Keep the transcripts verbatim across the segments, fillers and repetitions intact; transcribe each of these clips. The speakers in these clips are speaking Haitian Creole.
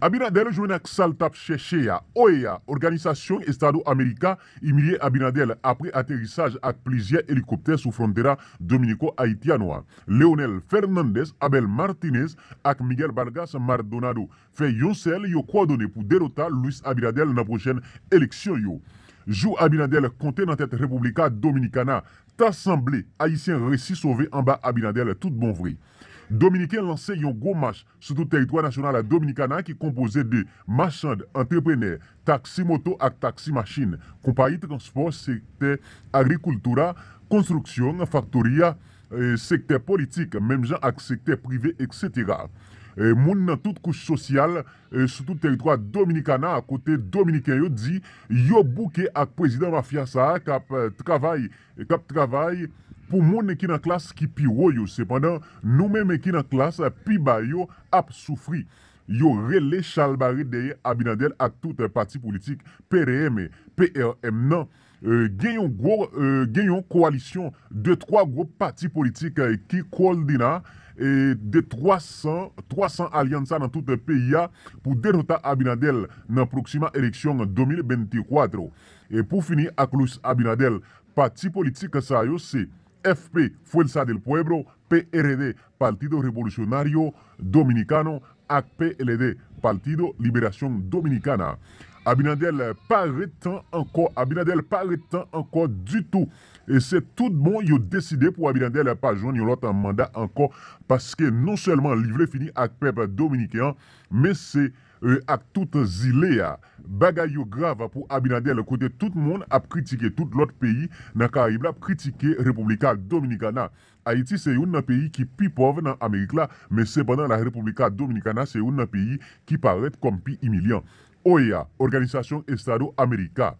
Abinader jwenn ak sa l t ap chèche a. O E A, Organización Estado America, imilye Abinader apre aterisaj ak plizyè elikoptè sou frontera Dominico-Haitiano a. Leonel Fernandez, Abel Martinez ak Miguel Vargas Maldonado fè yon sèl yo kwòdone pou derota Luis Abinader nan pwochèn eleksyon yo. Jou Abinader konte nan tèt República Dominicana, ta sanble Ayisyen resi sove anba Abinader tout bon vre. Dominiken lanse yon gwo mach sou tout tèritwa nasyonal Dominikana ki konpoze de machann, antreprenè, taksi moto ak taksi machin, konpayi transpò, sektè agrikilti, konstriksyon, faktori, sektè politik, menm jan ak sektè prive, etsetera. Moun nan tout kouch sosyal sou tout tèritwa Dominikana, kote Dominiken yo di yo bouke ak prezidan mafya sa a k ap travay k ap travay pou moun ki nan klas ki pi wo yo. Sepandan, nou menm ki nan klas pi ba yo ap soufri. Yo rele chalbare dèyè Abinader ak tout pati politik P R M, P R M nan. Gen yon gwo, gen yon kowalisyon de twa gwo pati politik ki kowòdina de twa san, twa san alyans nan tout peyi a pou derota Abinader nan pwoksima eleksyon de mil vennkat. E pou fini ak Luis Abinader, pati politik sa yo se F P, Fuerza del Pueblo, P R D, Partido Revolucionario Dominicano, ak P L D, Partido Liberación Dominicana. Abinader pa ret tan ankò, Abinader pa ret tan ankò ditou. E se tout bon yo deside pou Abinader pa jwenn yon lòt manda ankò, paske non sèlman li vle fini ak pèp dominiken an, men se ak tout zile a. Bagay yo grav pou Abinader, kote tout moun ap kritike tout lòt peyi nan Karayib la, ap kritike República Dominicana. Ayiti se youn nan peyi ki pi pòv nan Amerik la, men sepandan la República Dominicana se youn nan peyi ki parèt kòm pi imilyan. O E A, Organización Estado America,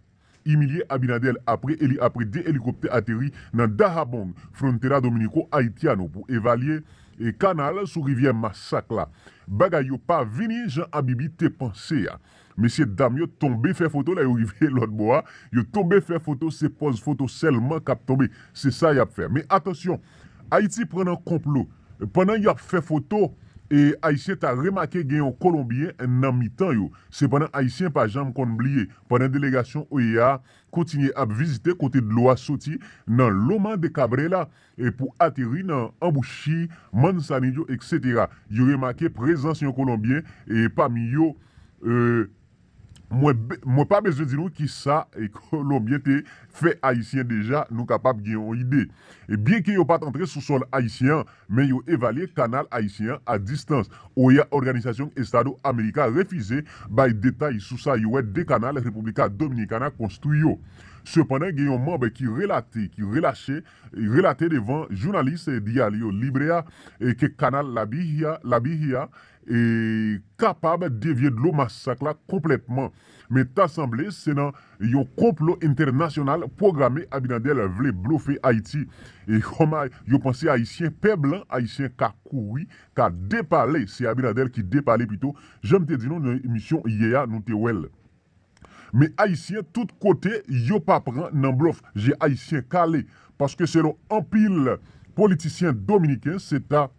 imilye Abinader apre eli apre de elikoptè ateri nan Dajabón, frontera Dominico Haitiano, pou evalye kanal sou rivyè Masak la. Bagay yo pa vini jan Abibi te panse a. Mesye dam yo tonbe fè foto lè yo rive lòt bò a. Yo tonbe fè foto, se pòz foto sèlman k ap tonbe. Se sa y ap fè. Men atansyon, Ayiti pran nan konplo. Pandan y ap fè foto, e Ayisyen ta remake gen yon Kolonbyen nan mitan yo. Sepandan, Ayisyen pa janm konn bliye. Pandan delegasyon O E A a kontinye ap vizite kote dlo a soti nan Loma de Cabrera e pou ateri nan anbouchi Manzanillo, etsetera. Yo remake prezans yon Kolonbyen e pami yo, e, mwen, be- mwen pa bezwen di nou ki sa e Kolonbyen te fè Ayisyen deja, nou kapab gen yon ide. E byenke yo pa t antre sou sòl ayisyen an, men yo evalye kanal ayisyen an a distans. O E A, Organización Estado America, refize bay detay sou sa yo wè de kanal República Dominicana konstwi yo. Sepandan, gen yon manm ki relate, ki relache, relate devan jounalis Diario Libre a, e ke kanal Labijia, Labijia, e kapab devye dlo Masak la konplètman. Men ta sanble se nan yon konplo entènasyonal pwograme Abinader vle blofe Ayiti. E kòm a- yo panse Ayisyen, pè blan Ayisyen ka kouri, ka depale, se Abinader ki depale pito, jan m te di nou nan emisyon yè a, nou te wè l. Men Ayisyen tout kote, yo pa pran nan blòf. Je Ayisyen kale, paske selon anpil politisyen dominiken, se ta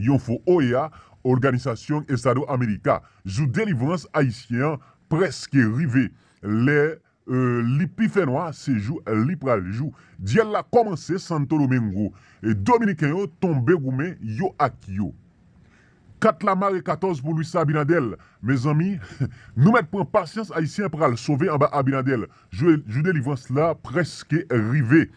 yon fo O E A, Organización Estado America. Jou delivrans Ayisyen an prèske rive. Lè, e, li pi fè nwa, se jou li pral jou. Dyèl la kòmanse Santo Domingo. E Dominiken yo tonbe goumen yo ak yo. Kat la mare katòz pou Luis Abinader. Mezanmi, nou mèt pran pasyans, Ayisyen pral sove anba Abinader. Jou, jou delivrans la prèske rive.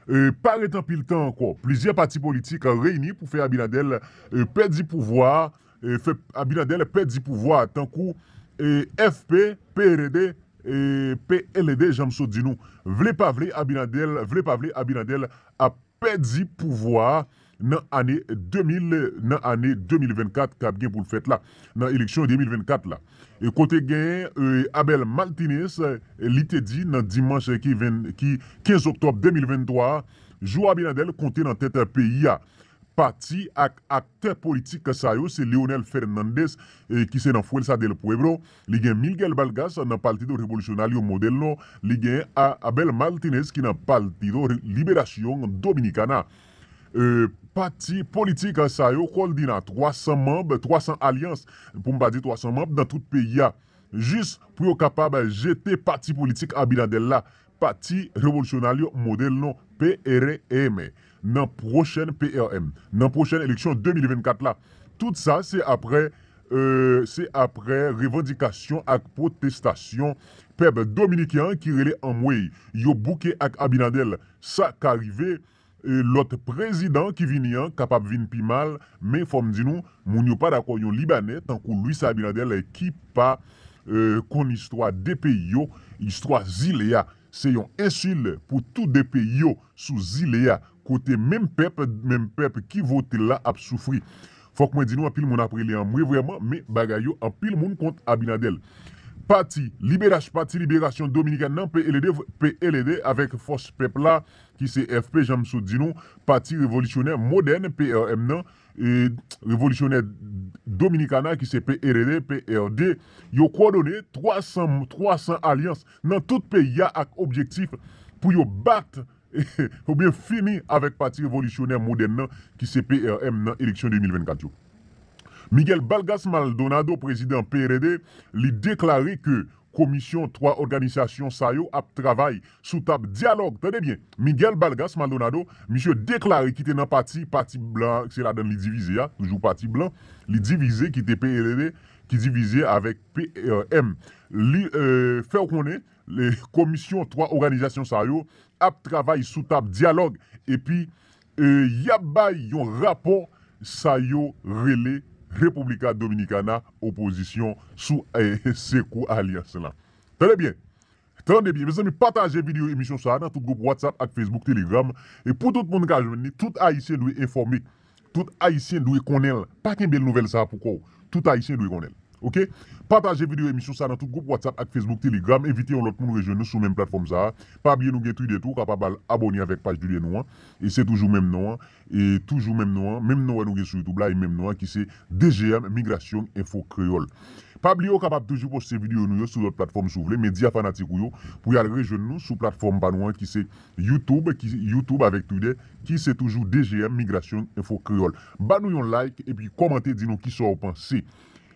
E, pa ret anpil tan ankò. Plizyè pati politik reyini pou fè Abinader, e, pèdi pouvwa a, e, fè Abinader pèdi pouvwa a, tankou, e, F P, P R D, e, P L D, jan m sot di nou. Vle pa vle, Abinader, vle pa vle, Abinader ap pèdi pouvwa a nan ane de mil, nan ane de mil vennkat k ap gen pou l fèt la, nan eleksyon de mil vennkat la. E kote gen, e, Abel Martinez, e, li te di nan dimanch ki ven, ki kenz oktòb de mil venntwa a, jou Abinader konte nan tèt peyi a. Pati ak aktè politik sa yo se Leonel Fernandez, e, ki se nan Fuerza del Pueblo, li gen Miguel Vargas nan Partido Revolucionario Moderno, li gen A- Abel Martinez ki nan Partido Re- Liberación Dominicana. E, pati politik sa yo kowòdone twa san manm, twa san alyans, pou m pa di twa san manm, nan tout peyi a, jis pou yo kapab jete pati politik Abinader la, Pati Revolisyonaryo Modèl non, P R M, nan pwochèn P R M, nan pwochèn eleksyon de mil vennkat la. Tout sa, se apre, euh, se apre revandikasyon ak pwotestasyon pèp dominiken an ki rele anmwey. Yo bouke ak Abinader. Sa ka rive, e, lòt prezidan ki vini an kapab vin pi mal, men fò m di nou, moun yo pa dakò yon Libanè tankou Luis Abinader ki pa, e, konn istwa de peyi yo, istwa zile a. Se yon ensil pou tou de peyi yo sou zile a, kote menm pèp, menm pèp ki vote l la ap soufri. Fòk mwen di nou, anpil moun ap rele anmwe vrèman, men bagay yo, anpil moun kont Abinader. Pati Liberas-, Pati Liberasyon Dominikèn nan, P L D, P L D, avèk Fòs Pèp la, ki se F P, jan m sot di nou, Pati Revolisyonè Modèn, P R M nan, e Revolisyonè Dominikana, ki se P R D, P R D, yo kowòdone twa san, twa san alyans nan tout peyi a ak objektif pou yo bat oubyen fini avèk Pati Revolisyonè Modèn nan, ki se P R M, nan eleksyon de mil vennkat yo. Miguel Balgas Maldonado, prezidan P R D, li deklare ke komisyon twa òganizasyon sa yo ap travay sou tab dyalòg. Tande byen, Miguel Balgas Maldonado, misye deklare ki te nan pati, pati blan, se ladan li divize a, toujou pati blan, li divize, ki te P R D, ki divize avèk P R M. Li, euh, fè w konnen, le, komisyon twa òganizasyon sa yo ap travay sou tab dyalòg, epi, e, y ap bay yon rapò sa yo rele República Dominicana Opozisyon sou, e, sekou alyans lan. Tande byen. Tande byen. Mezanmi, pataje videyo emisyon sa a nan tout gwoup WhatsApp ak Facebook, Telegram. E pou tout moun ka jwenn li, tout Ayisyen dwe enfòme. Tout Ayisyen dwe konnen l. Pa kenbe l nouvèl sa a pou kò w. Tout Ayisyen dwe konnen l. Oke? Pataje videyo emisyon sa a nan tout gwoup WhatsApp ak Facebook, Telegram. Envite yon lòt moun rejwenn nou sou menm platfòm sa a. Pa bliye nou gen Twitter tou, ou kapab al abòne avèk paj Twitter nou an. E se toujou menm non an. E toujou menm non an. Menm non an nou gen sou YouTube la, e menm non an ki se D G M Migrasyon Enfo Kreyòl. Pa bliye ou kapab toujou poste videyo nou yo sou lòt platfòm si w vle, medya fanatik ou yo, pou y al rejwenn nou sou platfòm pa nou an ki se YouTube, ki, YouTube avèk Twitter, ki se toujou D G M Migrasyon Enfo Kreyòl. Ba nou yon like epi kòmante, di nou kisa w panse.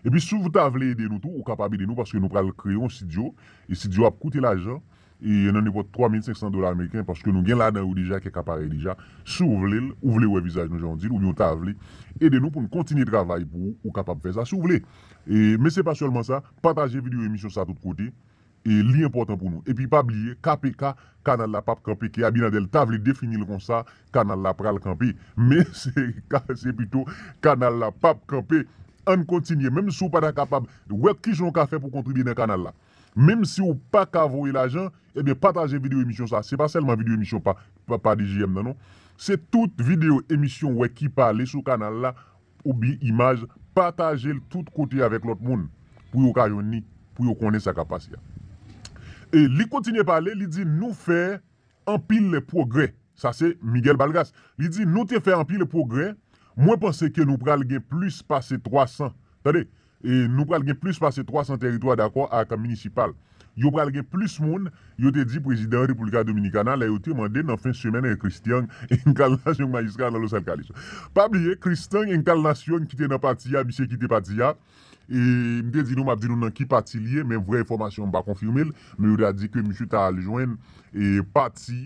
Epi si w ta vle ede nou tou, ou kapab ede nou paske nou pral kreye yon estidyo. E estidyo ap koute lajan. E nan nenpòt twa mil senk san dola ameriken, paske nou gen ladan yo deja, kèk aparèy deja. Si w vle l, ou vle wè vizaj nou jan w di l, oubyen w ta vle ede nou pou n kontinye travay pou ou, ou kapab fè sa si w vle. E, men se pa sèlman sa, pataje videyo emisyon sa tout kote. E li enpòtan pou nou. Epi pa bliye, K P K, kanal la p ap kanpe, ke Abinader ta vle defini l konsa, kanal la pral kanpe. Men se, se pito, kanal la p ap kanpe. Ann kontinye. Menm si w pa ta kapab, wè kijan w ka fè pou kontribye nan kanal la. Menm si w pa ka voye lajan, ebyen pataje videyo emisyon sa. Se pa sèlman videyo emisyon pa, pa, pa D G M nan non. Se tout videyo emisyon w wè ki pale sou kanal la, oubyen imaj, pataje l tout kote avèk lòt moun pou yo ka jwenn li, pou yo konnen sa k ap pase a. E li kontinye pale, li di nou fè anpil pwogrè. Sa se Miguel Balgas. Li di nou te fè anpil pwogrè. Mwen panse ke nou pral gen plis pase twa san. Tande, e nou pral gen plis pase twa san tèritwa dakò ak minisipal. Yo pral gen plis moun, yo te di prezidan República Dominicana lè yo te mande nan fen semèn Christian Encarnación majistra nan Los Alcarrizos. Pa bliye, Christian Encarnación ki te nan pati a, misye kite pati a. E m te di nou, m ap di nou nan ki pati li ye, men vrè enfòmasyon m pa konfime l, men yo ta di ke misye ta al jwenn e pati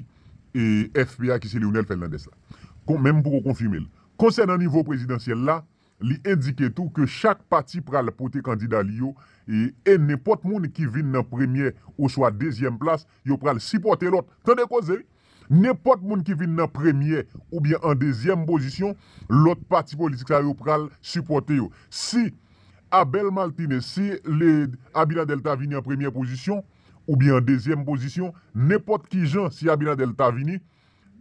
e F P a ki se Leonel Fernandez la. Kon, men m poko konfime l. Konsènan nivo prezidansyèl la, li endike tou ke chak pati pral pote kandida li yo, e, e nenpòt moun ki vin nan premyè oswa dezyèm plas, yo pral sipòte lòt. Tande koze, wi. Nenpòt moun ki vin nan premyè oubyen an dezyèm pozisyon, lòt pati politik sa yo pral sipòte yo. Si Abel Martinez, si le, Abinader ta vini an premyè pozisyon, oubyen an dezyèm pozisyon, nenpòt ki jan, si Abinader ta vini,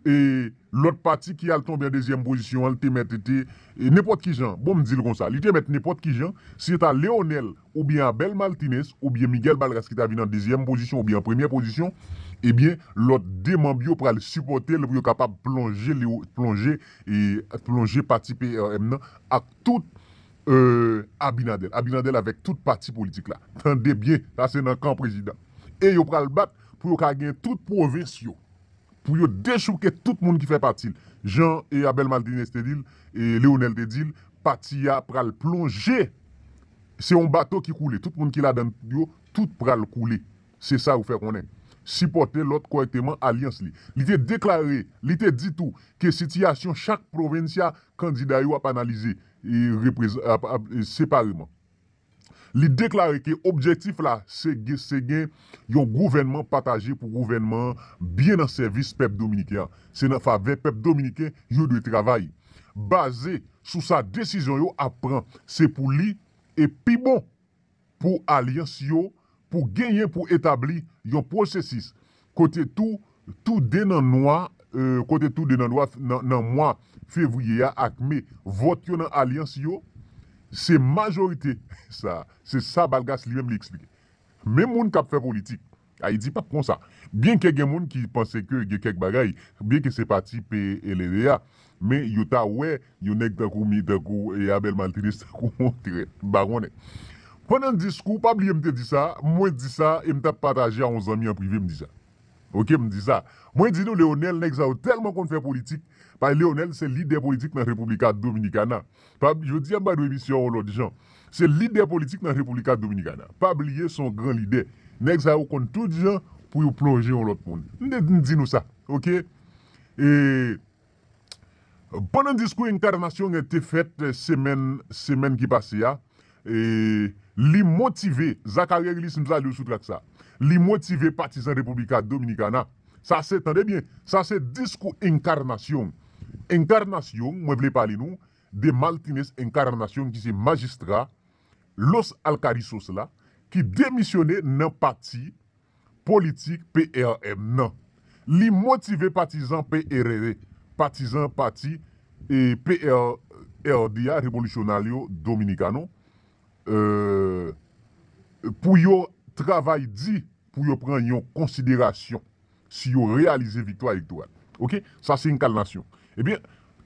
e lòt pati ki al tonbe an dezyèm pozisyon an, li te mèt te, e nenpòt ki jan, bon, m di l konsa, li te mèt nenpòt ki jan, si se ta Leonel oubyen Abel Martinez oubyen Miguel Balgas ki ta vin an dezyèm pozisyon oubyen an premyè pozisyon, ebyen, lòt de manm yo pral sipòte l pou yo kapab plonje, li, plonje, e, plonje pati P R M nan ak tout, e, Abinader. Abinader avèk tout pati politik la. Tande byen, sa se nan kan prezidan. E yo pral bat pou yo ka gen tout pwovens yo. pou yo dechouke tout moun ki fè pati l. Jan e Abel Martinez te di l, e Leonel te di l, pati a pral plonje. Se yon bato ki koule. Tout moun ki ladan yo, tout pral koule. Se sa yo fè konnen. Sipòte lòt kòrèkteman alyans li. Li te deklare, li te di tou ke sitiyasyon chak pwovinsya kandida yo ap analize e reprez- ap- ap- e separeman. Li deklare ke objektif la se gen, se gen yon gouvènman pataje pou gouvènman an byen nan sèvis pèp dominiken an. Se nan favè pèp dominiken yo dwe travay. Baze sou sa desizyon yo ap pran, se pou li e pi bon pou alyans yo pou genyen pou etabli yon pwosesis kote tou, tou de nan nwa, e, kote tou de nan nwa nan, nan mwa fevriye a ak me, vòt yo nan alyans yo, se majorite sa, se sa Balgas li menm li eksplike. Men moun k ap fè politik Ayiti p ap konsa. Byenke gen moun ki panse ke gen kèk bagay, byenke se pati P L R A, men yo ta wè yon nèg tankou mi, tankou e Abel Martinez tankou yon trèt. M pa konnen. Pandan diskou, pa bliye m te di sa, mwen di sa e m t ap pataje a yon zanmi an prive, m di sa. Oke, m di sa. Mwen di nou, Leonel, nèg sa yo tèlman konn fè politik, paske Leonel se lidè politik nan República Dominicana. Pa, jodi a, m pa dwe emisyon an yon lòt jan. Se lidè politik nan República Dominicana. Pa bliye, se yon gran lidè. Nèg sa yo konn tout jan pou yo plonje yon lòt moun. M te m di nou sa, oke? E pandan diskou Encarnación te fèt, e, semèn, semèn ki pase a, e, li motive, Zachary Erilus, m salye w sou trak sa. Li motive patizan República Dominicana. Sa se, tande byen, sa se diskou Encarnación. Encarnación, mwen vle pale nou de Martinez Encarnación ki se majistra Los Alcarrizos la, ki demisyone nan pati politik P R M nan. Li motive patizan P R R, patizan pati, e, P R R D a, Revolucionario Dominicano, e, pou yo travay di, pou yo pran yon konsiderasyon si yo reyalize viktwa elektoral. Oke? Sa se Encarnación. Ebyen,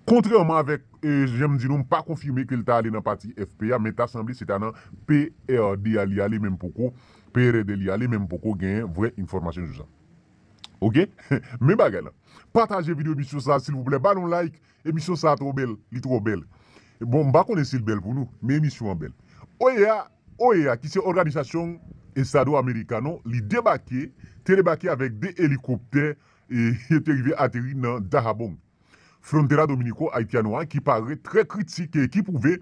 kontrèman avèk, e, jan m di nou, m pa konfime ke l ta ale nan pati F P a, men ta sanble se ta nan P R D a li ale, men m poko, P R D li ale, men m poko genyen vrè enfòmasyon sou sa. Oke? Men bagay la. Pataje videyo emisyon sa, silvouplè. Ba nou like. Emisyon sa twò bèl. Li twò bèl. Bon, m pa konnen si l bèl pou nou, men emisyon an bèl. O E A, O E A, ki se Organización Estado Americano, li debake, te debake avèk de elikoptè, e yo te rive ateri nan Dajabón, frontera dominico-haitiano a, ki parèt trè kritik e ki pwouve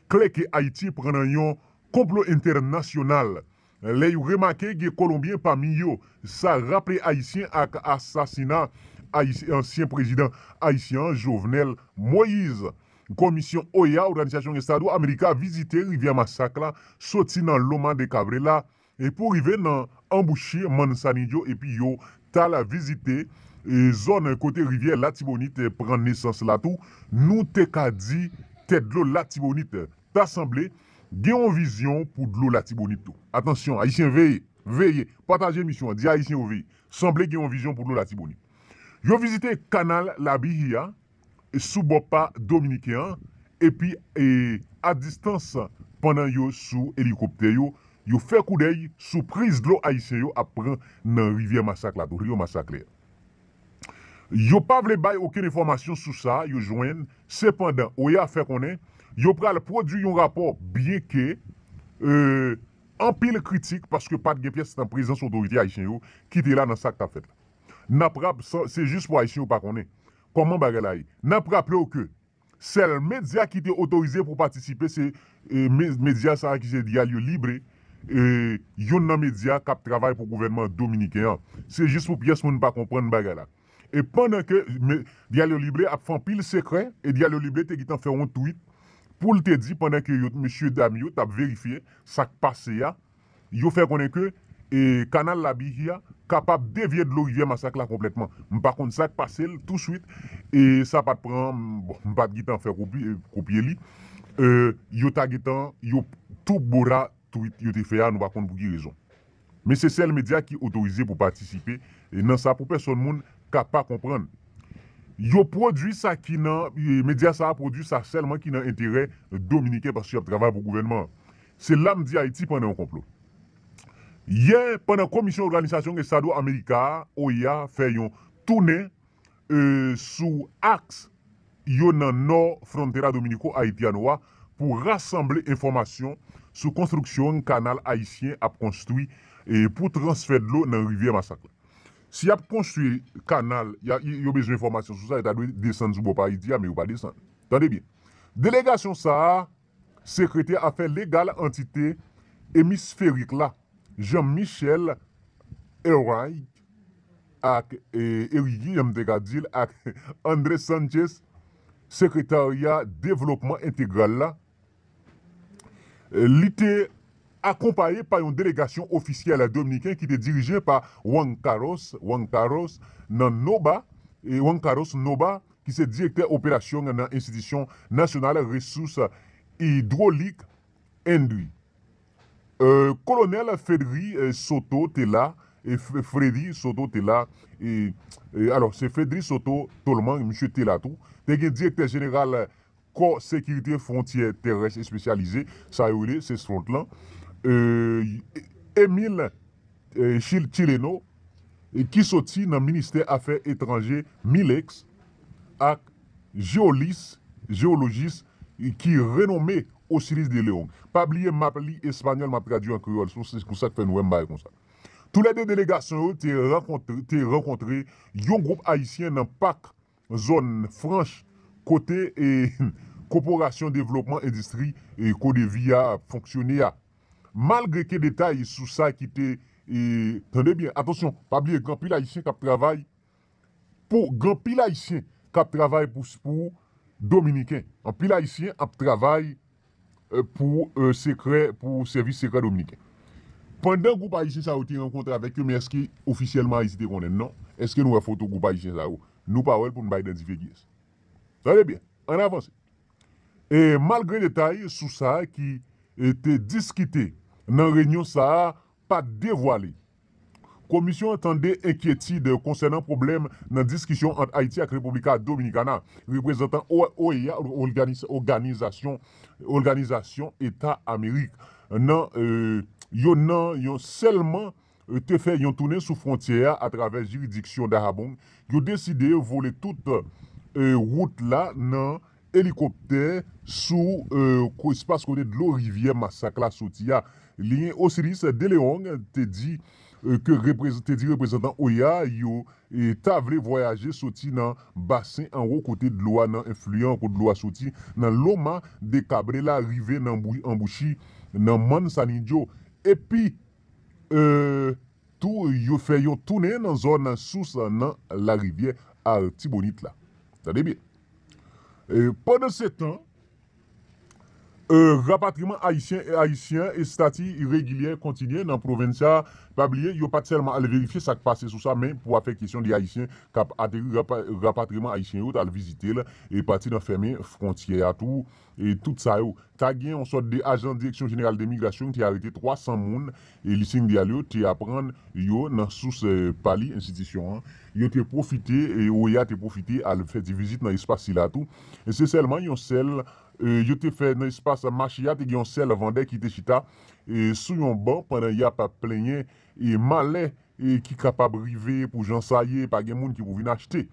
klè ke Ayiti pran nan yon konplo entènasyonal. Lè yo remake gen Kolonbyen pami yo, sa raple Ayisyen ak asasina Ayis-, ansyen prezidan ayisyen an, Jovenel Moïse. Komisyon O E A, Organización Estado America, vizite Rivyè Masak la, soti nan Loma de Cabrera, e pou rive nan anbouchi Manzanillo, epi yo t al vizite, e, zòn kote rivyè Latibonit, e, pran nesans la tou. Nou te ka di tèt dlo Latibonit. Ta sanble gen yon vizyon pou dlo Latibonit tou. Atansyon, Ayisyen, veye, veye, pataje emisyon an, di Ayisyen yo veye. Sanble gen yon vizyon pou dlo Latibonit. Yo vizite kanal Labihi a, e, sou bò pa dominiken an, epi, e, a distans, pandan yo sou elikoptè yo, yo fè koudèy sou priz dlo ayisyen yo ap pran nan rivyè Masak la, tou, Rio Massacre. Yo pa vle bay okenn enfòmasyon sou sa yo jwenn, sepandan, O E A fè konnen yo pral pwodui yon rapò, byenke, e, anpil kritik, paske pa t gen pyès nan prezans otorite ayisyen yo ki te la nan sa k t ap fèt la. N ap rap-, sa, se jis pou Ayisyen yo pa konnen kòman bagay la ye. N ap raple w ke sèl medya ki te otorize pou patisipe se, e, me-, medya sa a ki se Diario Libre, e, youn nan medya k ap travay pou gouvènman dominiken an. Se jis pou pyès moun pa konprann bagay la. E pandan ke me-, Diario Libre ap fè anpil sekrè, e Diario Libre te gentan fè yon tweet pou l te di, pandan ke yo, mesye dam yo t ap verifye sa k pase a, yo fè konnen ke, e, kanal Labihi a kapab devye dlo rivyè Masak la konplètman. M pa konn sa k pase l touswit, e sa pa t pran, bon, m pa t gentan fè kopi-, kopye li. E, yo ta gentan, yo tou bora tweet yo te fè a, nou pa konn pou ki rezon. Men se sèl medya ki otorize pou patisipe, e, nan sa pou pèsonn moun ka pa konprann. Yo pwodui sa ki nan, e, medya sa a pwodui sa sèlman ki nan enterè dominiken paske y ap travay pou gouvènman an. Se la m di Ayiti pran nan yon konplo. Yè, pandan Komisyon Òganizasyon Estado Amerika a, O E A, fè yon tounen e, sou aks yo nan nò frontera Dominico Haitiano a pou rasanble enfòmasyon sou konstriksyon kanal ayisyen ap konstwi e pou transfè dlo nan rivyè Masak la. Si y ap konstwi kanal, y a- yo bezwen enfòmasyon sou sa, yo ta dwe desann sou bò pa Ayiti a, men yo pa desann. Tande byen. Delegasyon sa a, sekretè afè legal antite emisferik la, Jean Michel Herrick ak e, Erigi, jan m te ka di l, ak Andrés Sánchez, sekretarya devlopman entegral la, e, li te akonpaye pa yon delegasyon ofisyèl dominiken ki te dirije pa Juan Carlos, Juan Carlos nan Noba, e Juan Carlos Noba, ki se direktè operasyon nan Enstitisyon Nasyonal Resous Idwolik, ENDRI. E, Kolonèl Fedri e, Soto te la, e F- Freddy Soto te la, e, e, alò, se Fedri Soto Tolman, misye te la tou. Te gen direktè jeneral Kò Sekirite Fwontyè Terès Espesyalize, sa yo rele Cesfront lan, e, Emile e, Chil- Chileno, e, ki soti nan Ministè Afè Etranje, Milex, ak jeyolis, jeyolojis, e, ki renome Osiris de Leon. Pa bliye, m ap li espanyòl, m ap tradui an kreyòl. Se pou sa k fè nou wè m bay konsa. Toulède delegasyon yo te rankontre, te rankontre yon gwoup ayisyen nan pak zòn franch kote e, Koporasyon Devlopman Endistri e Kodevi a ap fonksyone a. Malgre ke detay sou sa ki te, e, tande byen, atansyon, pa bliye, gen anpil ayisyen k ap travay pou, gen anpil ayisyen k ap travay pou, pou dominiken. Anpil ayisyen ap travay e, pou e, sekrè, pou sèvis sekrè dominiken. Pandan gwoup ayisyen sa yo te rankontre avèk yo, men èske ofisyèlman Ayiti te konnen? Non. Èske nou wè foto gwoup ayisyen sa yo? Nou pa wè l pou n bay idantifye kiyès. Tande byen, ann avanse. E malgre detay sou sa ki e, te diskite nan reyinyon sa a pa t devwale, Komisyon an tande enkyetid konsènan pwoblèm nan diskisyon ant Ayiti ak República Dominicana. Reprezantan O- OEA, òganis- òganizasyon, òganizasyon Eta Amerik, nan e, yo nan yon sèlman e, te fè yon tounen sou fwontyè a atravè jiridiksyon Dajabón, yo deside vole tout e, wout la nan elikoptè sou e, ko- espas kote dlo rivyè Masak la soti a. Lyen Osiris de Leon te di e, ke reprezan- te di reprezantan OEA yo e, ta vle vwayaje soti nan basen anwo kote dlo a nan enfliyan kote dlo a soti nan Loma de Cabrera rive nan bou- anbouchi nan Manzanillo. Epi e, tou yo fè yon tounen nan zòn sous nan larivyè Artibonit la. Tande byen. E, pandan se tan, e, rapatriman ayisyen e ayisyen estati iregilye kontinye nan pwovens sa. Pa bliye, yo pa t sèlman al verifye sa k pase sou sa, men pou afè kesyon de ayisyen k ap ateri, rapa- rapatriman ayisyen yo t al vizite l e pati nan fèmen fwontyè a tou e tout sa yo. Ta gen yon sòt de ajan Direksyon Jeneral de Migrasyon ki te arete twa san moun e Lising Diallo te aprann yo nan sous e, pa li enstitisyon an. Yo te pwofite, e OEA te pwofite al fè ti vizit nan espas sila tou. E se sèlman yon sèl, e, yo te fè nan espas mache a, te gen yon sèl vandè ki te chita e, sou yon ban pandan y ap plenyen e, malè e, ki kapab rive pou jan sa ye, pa gen moun ki pou vin achte.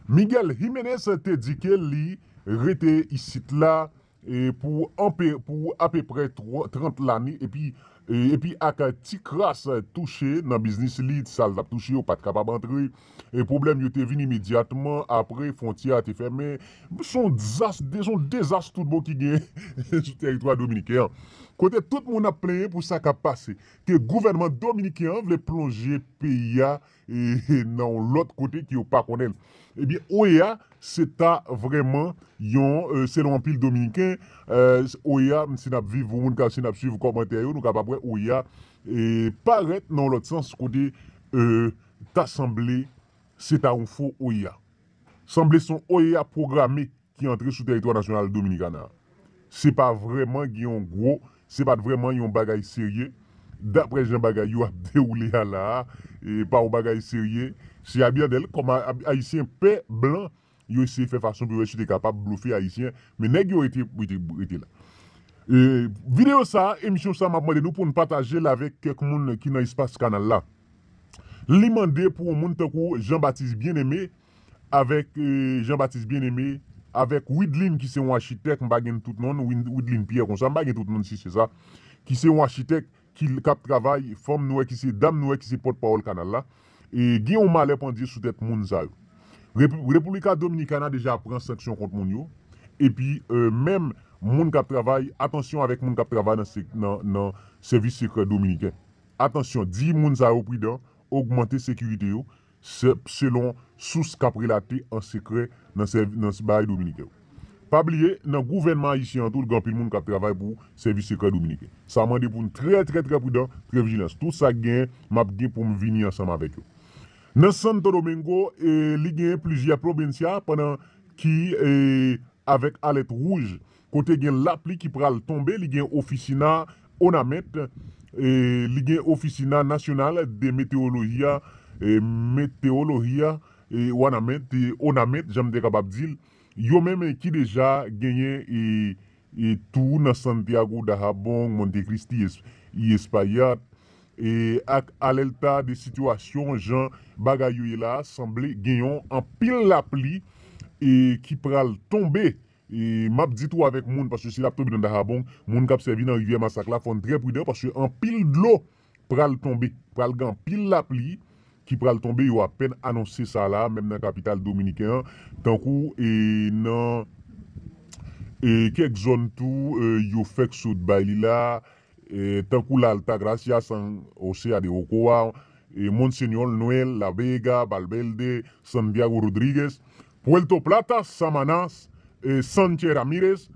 Miguel Jiménez te di ke li rete isit la e, pou anpe- pou apeprè twa- trant lane epi e, epi ak ti kras touche nan biznis li, sa l t ap touche yo pa t kapab antre. E pwoblèm yo te vin imedyatman apre fwontyè a te fèmen. Se yon dezas, se yon dezas tout bon ki gen sou tèritwa dominiken an. Kote tout moun ap plenyen pou sa k ap pase. Ke gouvènman dominiken an vle plonje peyi a e, nan yon lòt kote ke yo pa konnen l. Ebyen, OEA, se ta vrèman yon, e, selon anpil dominiken, e, OEA, si n ap viv, pou moun ka, si n ap swiv kòmantè yo, nou kapab wè OEA e, parèt nan yon lòt sans kote e, ta sanble se ta yon fo OEA. Sanble se yon OEA pwograme ki antre sou tèritwa nasyonal Dominikana a. Se pa vrèman gen yon gwo, se pa t vrèman yon bagay serye. Daprè jan bagay yo ap dewoule a la a, e pa yon bagay serye. Se Abinader, kòm a- a- Ayisyen pè blan, yo eseye fè fason pou yo wè si yo te kapab blofe Ayisyen. Men nèg yo rete, rete, rete la. E, videyo sa a, emisyon sa a, m ap mande nou pou n pataje l avèk kèk moun ki nan espas kanal la. Li mande pou yon moun tankou Jean Baptiste Bien-Aimé avèk eh, Jean Baptiste Bien-Aimé, avèk Widlin ki se yon achitèk, m pa gen tout non, Wid- Widlin Pierre konsa, m pa gen tout non si se sa, ki se yon achitèk ki k ap travay, fanm nou wè ki se, dam nou wè ki se pòtpawòl kanal la. E gen yon malè pandye sou tèt moun sa yo. Rep- República Dominicana deja pran sanksyon kont moun yo. Epi eh, menm moun k ap travay, atansyon avèk moun k ap travay nan, se- nan, nan sèvis sekrè dominiken. Atansyon, di moun sa yo pridan, ogmante sekirite yo, se- selon sous k ap relate an sekrè nan sèv- nan bagay dominiken yo. Pa bliye, nan gouvènman ayisyen an tou, gen anpil moun k ap travay pou sèvis sekrè dominiken. Sa mande pou n trè, trè, trè pridan, trè vijilans. Tout sa k gen, m ap gen pou m vini ansanm avèk yo. Nan Santo Domingo, eh, li gen plizyè provincia pandan ki eh, avèk alèt wouj, kote gen lapli ki pral tonbe, li gen ofisina onament, eh, li gen ofisina nasyonal de meteorolojia, eh, meteorolojia, eh, wanament, eh, onament, jan m te kapab di l, yo menm eh, ki deja genyen eh, eh, tou nan Santiago, Dajabón, Montecristi, Es- y Espaillat, eh, ak alèta de sitiyasyon jan bagay yo ye la, sanble gen yon anpil lapli eh, ki pral tonbe. E m ap di tou avèk moun, paske si l ap tonbe nan Dajabón, moun k ap sèvi nan rivyè Masak la, fò n trè pridan, paske anpil dlo pral tonbe, pral gen anpil lapli ki pral tonbe, yo apèn anonse sa la, menm nan kapital dominiken an, tankou e nan e kèk zòn tou, e yo fèk sot bay li la, e tankou La Altagracia, San José de Ocoa, e Monseñor Noel, La Vega, Valverde, Santiago Rodríguez, Puerto Plata, Samaná, e Sánchez Ramírez,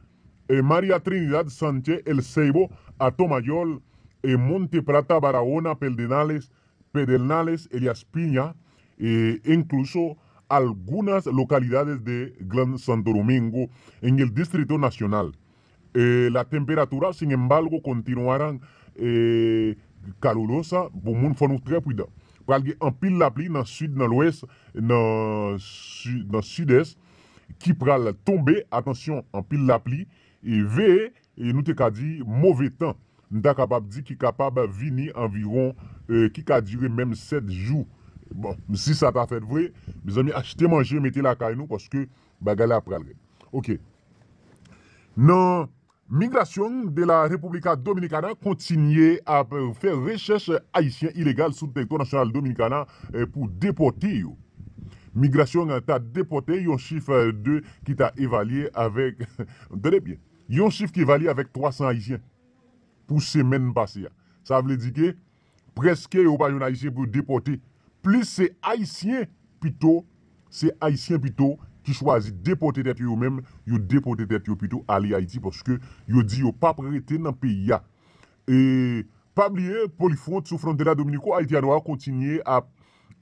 e María Trinidad Sánchez, El Ceibo, Atomayor, e Monte Plata, Barahona, Pedernales, Pedernales, Elías Piña, e incluso algunas localidades de Gran Santo Domingo en el Distrito Nacional. Eh, la temperatura, sin embargo, continuarán eh, calurosa. Pou moun, fò nou trè pridan. Pral gen anpil lapli nan sid, nan lwès, nan, si- nan sidès, ki pral tonbe. Atansyon, anpil lapli. E veye, e nou te ka di, move tan. M ta kapab di ki kapab vini anviwon, eh, ki ka dire menm sèt jou. Bon, si sa ta fèt vre, mezanmi, achte manje, mete lakay nou, paske bagay la pral rèd. Ok. Nan Migración de la República Dominicana kontinye ap fè rechèch ayisyen ilegal sou teritwa nasyonal Dominikana eh, pou depòte yo. Migrasyon an ta depòte yon chif eh, de ki ta evalye avèk, tande byen, yon chif ki evalye avèk twa san ayisyen pou semèn pase a. Sa vle di ke prèske yo pa jwenn ayisyen pou yo depòte. Plis se ayisyen pito, se ayisyen pito ki chwazi depòte tèt yo yo menm, yo depòte tèt yo pito ale Ayiti paske yo di yo p ap rete nan peyi a. E pa bliye, Polifront sou fwontyè Dominiko Ayiti a kontinye ap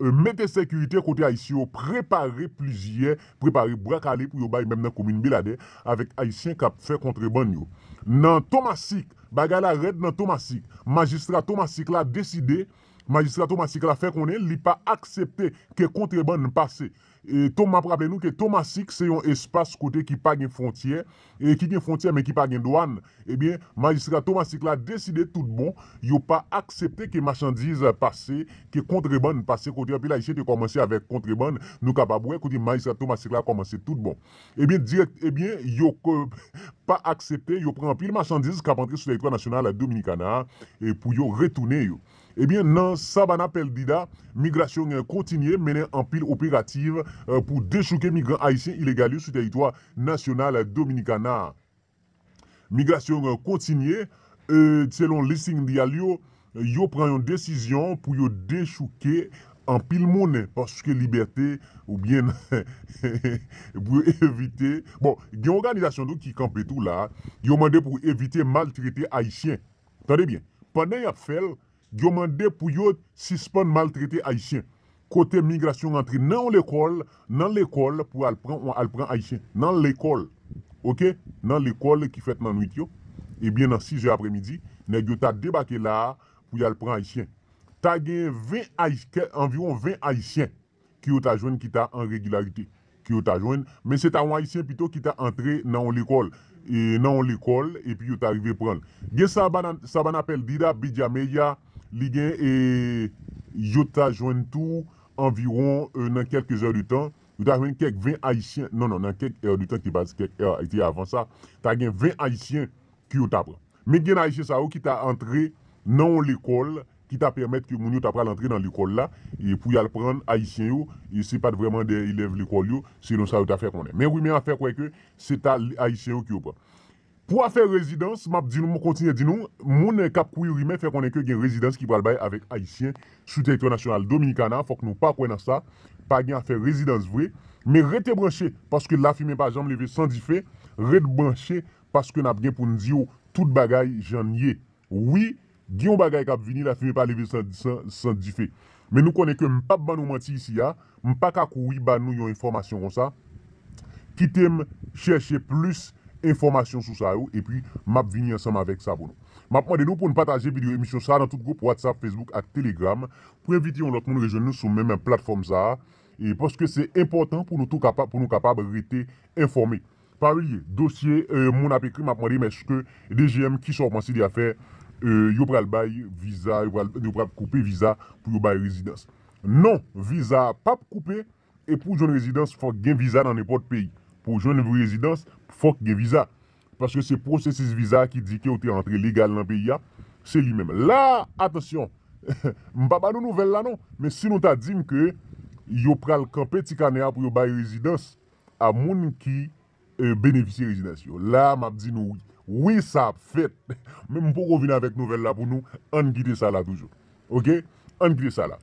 eh, mete sekirite kote ayisyen yo prepare plizyè, prepare bwa kale pou yo bay menm nan komin Beladè avèk ayisyen k ap fè kontrebann yo. Nan Tomasik, bagay la rèd nan Tomasik. Majistra Tomasik la deside, majistra Tomasik la fè konnen li pa aksepte ke kontrebann pase. E Tom, m ap raple nou ke Tomasik se yon espas kote ki pa gen fwontyè, e ki gen fwontyè men ki pa gen dwàn. Ebyen, majistra Tomasik la deside tout bon, yo pa aksepte ke machandiz pase, ke kontrebann pase, kote anpil ayisyen te kòmanse avèk kontrebann, nou kapab wè kote majistra Tomasik la kòmanse tout bon. Ebyen, dirèk, ebyen, yo ko- pa aksepte, yo pran anpil machandiz k ap antre sou teritwa nasyonal Dominikana a, e pou yo retounen yo. Ebyen, nan Sabana Perdida, migrasyon kontinye mennen anpil operativ eh, pou dechouke migran ayisyen ilegal yo sou teritwa nasyonal Dominikana a. Migrasyon an kontinye, eh, selon Listing Diario, yo pran yon desizyon pou yo dechouke anpil moun paske libète oubyen pou yo evite. Bon, gen òganizasyon tou ki kanpe tou la, yo mande pou evite maltrete ayisyen. Tande byen, pandan y ap fè l, yo mande pou yo sispann maltrete ayisyen. Kote migrasyon antre nan yon lekòl, nan lekòl pou al pran, al pran ayisyen. Nan lekòl. Ok? Nan lekòl ki fèt nan nwit yo, ebyen nan sizè aprèmidi, nèg yo ta debake la a pou y al pran ayisyen. Ta gen ven ayisyen, anviwon ven ayisyen ki yo ta jwenn ki ta an regilarite, ki yo ta jwenn, men se ta yon ayisyen pito ki ta antre nan yon lekòl, e nan yon lekòl, epi yo ta rive pran l. Gen Sabana, Sabana Perdida, Bijameya, li gen, e yo ta jwenn tou anviwon, e nan kèlke zè de tan, Yo ta jwenn kèk ven Ayisyen, non, non, nan kèk èdtan ki te pase, kèk è ki te avan sa, ta gen ven Ayisyen ke yo ta pran. Men gen Ayisyen sa yo ki ta antre nan yon lekòl ki ta pèmèt ke moun yo ta pral antre nan lekòl la, e pou y al pran Ayisyen yo, e se pa t vrèman de elèv lekòl yo, selon sa yo ta fè konnen. Men rimè a fè kwè ke se ta Ayisyen yo ke yo pran. Pou afè rezidans, m ap di nou, m kontinye di nou, moun k ap kouri rimè fè konnen ke gen rezidans ki pral bay avèk Ayisyen sou teritwa nasyonal Dominikana, fòk nou pa kwè nan sa, pa gen afè rezidans vre, men rete branche, paske lafimen pa janm leve san dife, ret branche, paske n ap gen pou n di w tout bagay jan n ye. Wi, gen yon bagay k ap vini, lafimen pa leve san, san, san dife. Men nou konnen ke m p ap ban nou manti isi a, m pa ka kouri ba nou yon enfòmasyon konsa. Kite m chèche plis enfòmasyon sou sa yo, epi m ap vini ansanm avèk sa pou nou. M ap mande nou pou n pataje videyo emisyon sa a nan tout gwoup WhatsApp, Facebook ak Telegram, pou envite yon lòt moun rejwenn nou sou menm platfòm sa a, e paske se enpòtan pou nou tou kapab, pou nou kapab rete enfòme. Pa bliye, dosye, e, moun ap ekri, m ap mande m èske D G M, kisa w panse de afè, e, yo pral bay viza, yo pral, yo pral koupe viza pou yo bay rezidans. Non, viza a p ap koupe, e pou w jwenn rezidans, fòk gen viza nan nenpòt peyi. Pou w jwenn rezidans, fòk gen viza. Paske se pwosesis viza ki di ke w te antre legal nan peyi a, se li menm. La, atansyon, m pa ba nou nouvèl la non, men si nou ta di m ke yo pral kanpe ti kanè a pou yo bay rezidans a moun ki, e, benefisye rezidans yo. La, m ap di nou wi. Wi, sa ap fèt. Men m poko vin avèk nouvèl la pou nou. Ann kite sa la toujou. Oke? Ann kite sa la.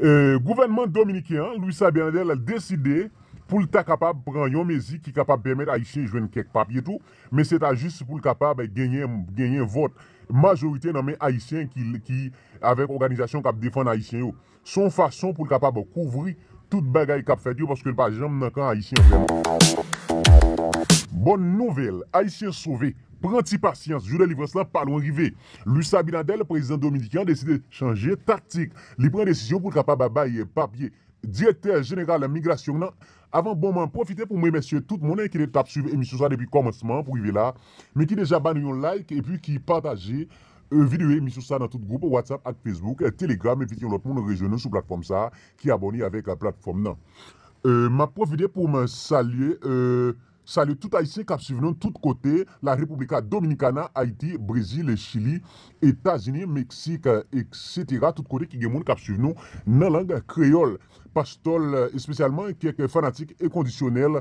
E, gouvènman dominiken an, Luis Abinader, deside pou l ta kapab pran yon mezi ki kapab pèmèt Ayisyen jwenn kèk papye tou, men se ta jis pou l kapab genyen, genyen vòt majorite nan men Ayisyen ki, ki avèk òganizasyon k ap defann Ayisyen yo. Se yon fason pou l kapab kouvri tout bagay k ap fèt yo, paske l pa janm nan kan ayisyen vrèman. Bòn nouvèl, Ayisyen sove. Pran ti pasyans, jou delivrans lan pa lwen rive. Luis Abinader, prezidan dominiken an, deside chanje taktik. Li pran desizyon pou l kapab bay papye. Direktè jeneral migrasyon nan, avan bon, mwen pwofite pou m remèsye tout moun ki t ap swiv emisyon sa depi kòmansman pou rive la, men ki deja ba nou yon like epi ki pataje, e, videyo emisyon sa nan tout gwoup WhatsApp ak Facebook, e, Telegram, envite yon lòt moun rejwenn nou sou platfòm sa ki abòne avèk, e, platfòm nan. E, m ap pwofite pou m salye, e, salye tout Ayisyen k ap swiv nou tout kote, la República Dominicana, Ayiti, Brezil, Chili, Etazini, Meksik, etsetera, tout kote ki gen moun k ap swiv nou nan lang kreyòl. Pastòl, e, espesyalman kèk fanatik enkondisyonèl,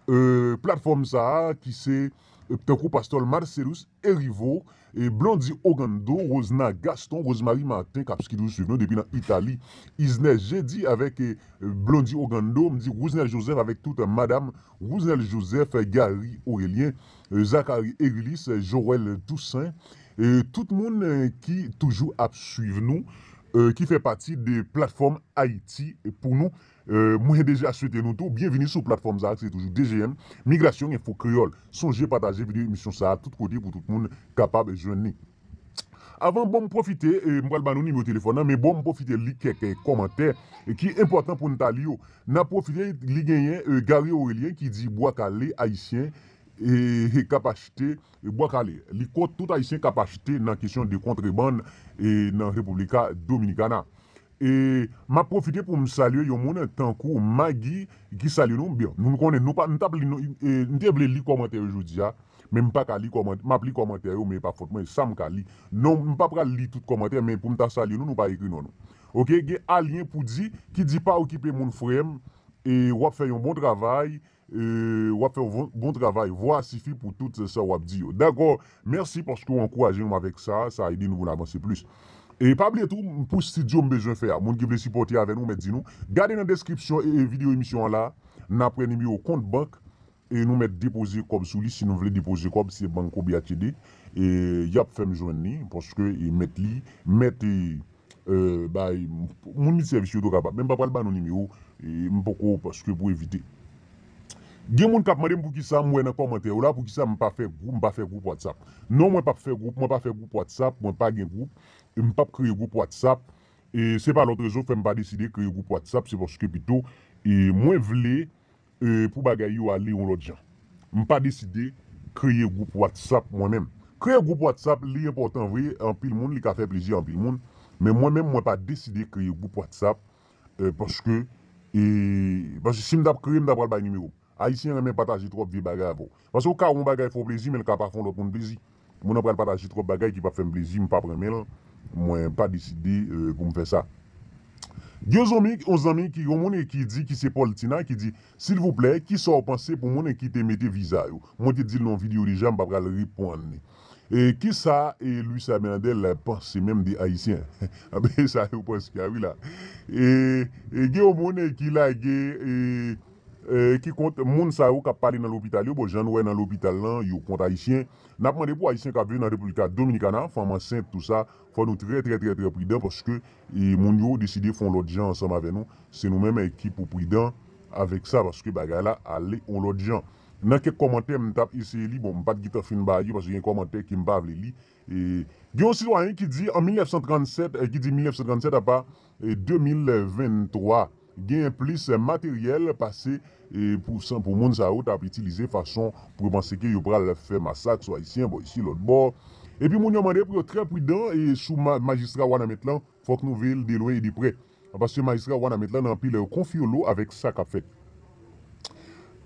e, platfòm sa a, ki se, e, tankou Pastòl Marcelus Erivo, e, Blondy Ogando, Rosna Gaston, Rosemary Martin, k ap, ki toujou swiv nou depi nan Itali, Isner Jedi avèk, e, Blondy Ogando, m di Rosenel Joseph avèk tout madanm Rosenel Joseph, Gary Aurélien, e, Zachary Erilis, Joël Toussaint, e, tout moun, e, ki toujou ap swiv nou, e, ki fè pati de platfòm Ayiti pou nou. E, mwen deja swete nou tou byenvini sou platfòm sa a, ki se toujou D G M, Migrasyon Enfo Kreyòl. Sonje pataje videyo emisyon sa a tout kote pou tout moun kapab jwenn li. Avan, bon, m pwofite, e, m pral ba nou nimewo telefòn nan, men bon, m pwofite li kèk, e, kòmantè, e, ki enpòtan pou n ta li yo. N ap pwofite, li genyen, e, Gary Aurélien ki di bwa kale ayisyen, e, e, k ap achte, e, bwa kale. Li kont tout ayisyen k ap achte nan kesyon de kontrebann, e, nan República Dominicana. E m ap pwofite pou m salye yon moun tankou Maggie ki salye nou. Byen, nou konnen, nou pa, nou t ap li, nou, e, m te vle li kòmantè yo jodi a, men m pa ka li kòmantè, m ap li kòmantè yo, men pa fòt mwen, sa m ka li. Non, m pa pral li tout kòmantè, men pou m ta salye nou, nou pa ekri non nou. Oke, gen Alyen pou di, ki di pa okipe moun frè m, e w ap fè yon bon travay, e w ap fè yon bon, bon travay. Vwa sifi pou tout sa w ap di yo. Dakò, mèsi paske w ankouraje nou avèk sa, sa ede nou pou n avanse plis. E pa bliye tou, pou estidyo m bezwen fè a, moun ki vle sipòte avè nou, mèt di nou, gade nan deskripsyon e, e videyo emisyon an la, n ap wè nimewo kont bank, e nou mèt depoze kòb sou li, si nou vle depoze kòb, se Banco B H D, e y ap fè m jwenn li, paske, e, mèt li, mèt, e, e, bay, moun li sèvis yo tou kapab. Men m pa pral ba nou nimewo, e, m poko, paske pou evite. Gen moun k ap mande m poukisa m wè nan kòmantè yo la, poukisa m pa fè gwoup, m pa fè gwoup WhatsApp. Non, mwen p ap fè gwoup, mwen pa fè gwoup WhatsApp, mwen pa gen gwoup, e m p ap kreye gwoup WhatsApp. E se pa lòt rezon fè m pa deside kreye gwoup WhatsApp, se paske pito, e mwen vle, e, pou bagay yo ale yon lòt jan. M pa deside kreye gwoup WhatsApp mwen menm. Kreye gwoup WhatsApp, li enpòtan vre, anpil moun, li ka fè plezi anpil moun. Men mwen menm, mwen pa deside kreye gwoup WhatsApp, e, paske E, paske si m t ap kreye, m ta pral bay nimewo m. Ayisyen renmen pataje twòp vye bagay avè w. Paske ou ka wè yon bagay fè w plezi, men l ka pa fè yon lòt moun plezi. Moun nan pral pataje twòp bagay ki p ap fè m plezi, m p ap renmen l, mwen pa deside, euh, pou m fè sa. Gen yon zanmi, yon zanmi ki, yon moun ki di ki se Paul Tina, ki di, silvouplè, kisa w panse pou moun ki te mete viza yo? Mwen te di l nan yon videyo deja, m pa pral reponn li. E kisa, e, Luis Abinader panse menm de Ayisyen? Anben, sa yo panse a wi la. E, e gen yon moun ki lage, e, e, ki kont moun sa yo k ap pale nan lopital yo. Bon, jan nou wè nan lopital lan, yo kont Ayisyen. N ap mande pou Ayisyen k ap viv nan República Dominicana, fanm ansent, tou sa, fò nou trè, trè, trè, trè pridan paske, e, moun yo deside fè yon lòt jan ansanm avè nou. Se nou menm, e, ki pou pridan avèk sa paske bagay la ale yon lòt jan. Nan kèk kòmantè, m t ap eseye li, bon, m pa t gentan fin ba yo paske gen kòmantè ke m pa vle li. E, gen yon sitwayen ki di an mil nèf san trannsèt, e, ki di mil nèf san trannsèt apa, e, de mil venntwa, genyen plis materyèl pase, e, pou san, pou moun sa yo t ap itilize fason pou yo panse ke yo pral fè masak sou Ayisyen, bò isi, lòt bò. Epi moun yo mande pou yo trè pridan, e, sou ma-, majistra Wanament lan, fòk nou veye l de lwen e de prè. Paske majistra Wanament lan nan anpil konfyolo avèk sa k ap fèt.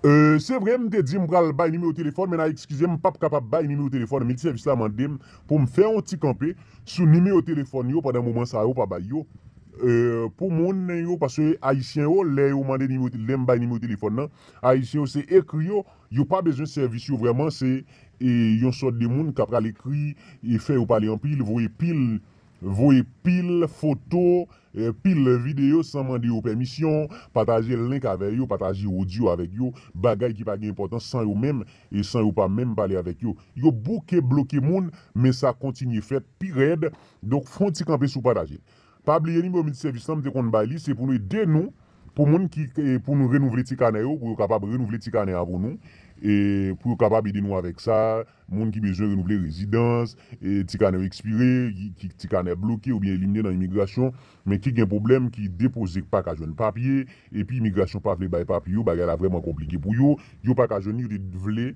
Euh, se vre, m te di m pral bay nimewo telefòn, men n a eskize m, m p ap kapab bay nimewo telefòn. Miltisèvis la mande m pou m fè yon ti kanpe sou nimewo telefòn yo pandan moman sa yo pa bay yo. Euh, pou moun yo, paske Ayisyen yo, lè yo mande nimewo, lè m bay nimewo telefòn nan, Ayisyen yo se ekri yo, yo pa bezwen sèvis yo vrèman, se, e, yon sòt de moun k ap pral ekri, e fè yo pale anpil, voye pil, voye pil foto, e, pil videyo san mande yo pèmisyon, pataje link avè yo, pataje odyo avèk yo, bagay ki pa gen enpòtans san yo menm, e san yo pa menm pale avèk yo. Yo bouke bloke moun, men sa kontinye fèt pi rèd. Donk, fè yon ti kanpe sou pataje. Pa bliye nimewo miltisèvis lan, m te konn bay li, se pou nou ede nou, pou moun ki, e, pou nou renouvle ti kanè yo, pou yo kapab renouvle ti kanè a pou nou, e pou yo kapab ede nou avèk sa, moun ki bezwen renouvle rezidans, e ti kanè yo ekspire, ki, ki ti kanè bloke oubyen elimine nan imigrasyon, men ki gen pwoblèm, ki depoze, ki pa ka jwenn papye, epi imigrasyon pa vle bay papye yo, bagay la vrèman konplike pou yo, yo pa ka jwenn, yo te vle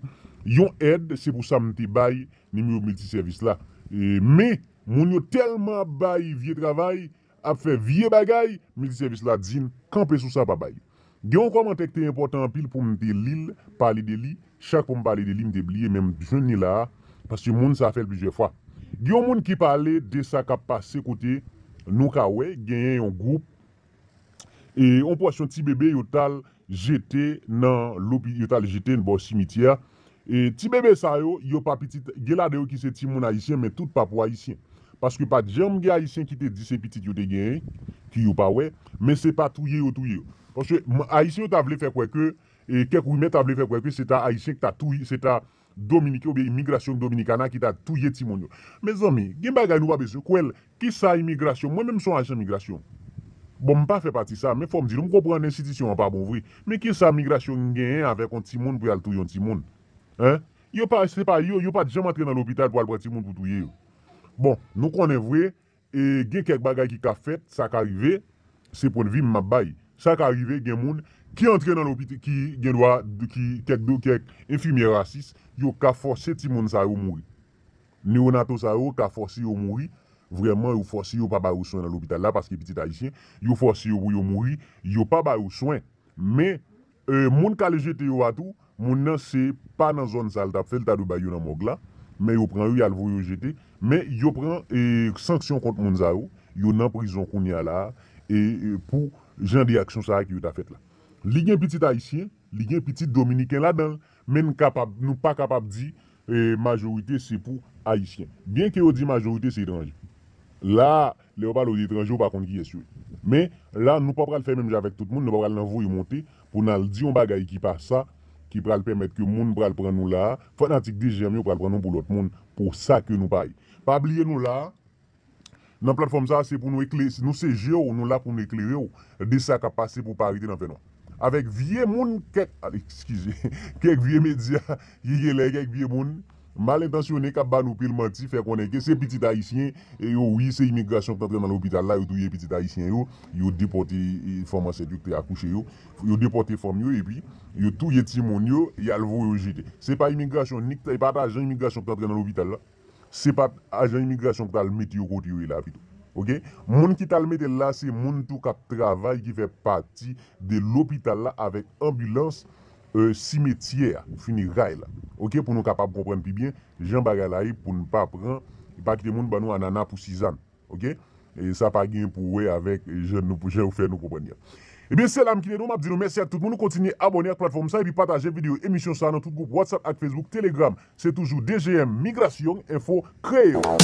yon èd, se pou sa m te bay nimewo miltisèvis la. E, men, moun yo tèlman ap bay vye travay, ap fè vye bagay, miltisèvis la di n, kanpe sou sa, pa bay. Gen yon kòmantè ki te enpòtan anpil pou m te li l, pale de li, chak fwa m pale de li, m te bliye, men m jwenn li la a, paske moun sa a fè l plizyè fwa. Gen yon moun ki pale de sa k ap pase kote nou ka wè, genyen yon gwoup, e, yon pòsyon ti bebe yo t al jete nan lopi-, yo t al jete bò simityè a. E ti bebe sa yo, yo pa pitit, gen ladan yo ki se timoun ayisyen, men tout pa pou ayisyen. Paske pa t janm gen ayisyen ki te di se pitit yo te genyen, ki yo pa wè, men se pa touye yo touye yo. Paske m-, ayisyen yo ta vle fè kwè ke, e kèk rimè ta vle fè kwè ke se ta ayisyen ki ta touye, se ta dominiken oubyen imigrasyon Dominikana ki ta touye timoun yo. Mezanmi, gen bagay nou pa bezwen kwè l. Kisa imigrasyon? Mwen menm se yon ajan migrasyon. Bon, m pa fè pati sa, men fò m di nou, m konprann enstitisyon an pa bon vre. Men kisa migrasyon genyen avèk yon timoun pou y al touye yon timoun? Hein? Yo pa, se pa yo, yo pa t janm antre nan lopital pou al pran timoun pou touye yo. Bon, nou konnen vre, e gen kèk bagay ki ka fèt, sa ka rive, se pwennvi m m ap bay. Sa ka rive, gen moun ki antre nan lopital, ki gen dwa, ki kèk do, kèk enfimyè rasis, yo ka fòse timoun sa yo mouri. Neonato sa yo ka fòse yo mouri, vrèman, yo fòse yo pa ba yo swen nan lopital la, paske pitit ayisyen, yo fòse yo pou yo mouri, yo pa ba yo swen. Men, e, moun k al jete yo a tou, moun nan se pa nan zòn sa l t ap fè, l ta dwe bay yo nan mòg la, men yo pran yo, y al voye yo jete, men yo pran, e, sanksyon kont moun sa yo, yo nan prizon kounye a la, e, e, pou jan de aksyon sa a ki yo ta fèt la. Li gen pitit ayisyen, li gen pitit dominiken ladan l, men n kapab, nou pa kapab di, e, majorite se pou ayisyen. Byenke yo di majorite se etranje. La, lè yo pale w de etranje, ou pa konn kiyès yo ye. Men, la, nou pa pral fè menm jan avèk tout moun, nou pa pral nan voye monte pou n al di yon bagay ki pa sa, ki pral pèmèt ke moun pral pran nou la, fanatik de jèm yo pral pran nou pou lòt moun, pou sa ke nou pa ye. Pa bliye nou la, nan platfòm sa, se pou nou ekle-, nou se je w, nou la pou nou eklere w de sa k ap pase pou w pa rete nan fènwa. Avèk vye moun, kèk, al, eskize, kèk vye medya, ki gen lè kèk vye moun mal entansyone k ap ba nou pil manti, fè konnen ke se pitit ayisyen, e yo, wi, se imigrasyon ki t antre nan lopital la, yo touye pitit ayisyen yo, yo depòte, e, fanm ansent yo ki te akouche yo, yo depòte fanm yo, epi yo touye timoun yo, y al voye yo jete. Se pa imigrasyon, ni, e pa t ajan imigrasyon ki t antre nan lopital la. Se pa t ajan imigrasyon ki t al mete yo kote yo ye la pito. Ok? Moun ki t al mete l la, se moun tou k ap travay, ki fè pati de lopital la avèk anbilans, euh, simetyè a, fineray la. Ok? Pou nou kapab konprann pi byen jan bagay la ye, pou n pa pran, pa kite moun ban nou anana pou sizann. Ok? E sa pa gen pou wè avèk jan nou, jan yo fè nou konprann li a. Ebyen, se la m kite nou, m ap di nou mèsi ak tout moun. Nou kontinye abòne ak platfòm sa epi pataje videyo emisyon sa nan tout gwoup WhatsApp ak Facebook, Telegram. Se toujou D G M Migrasyon Enfo Kreyòl.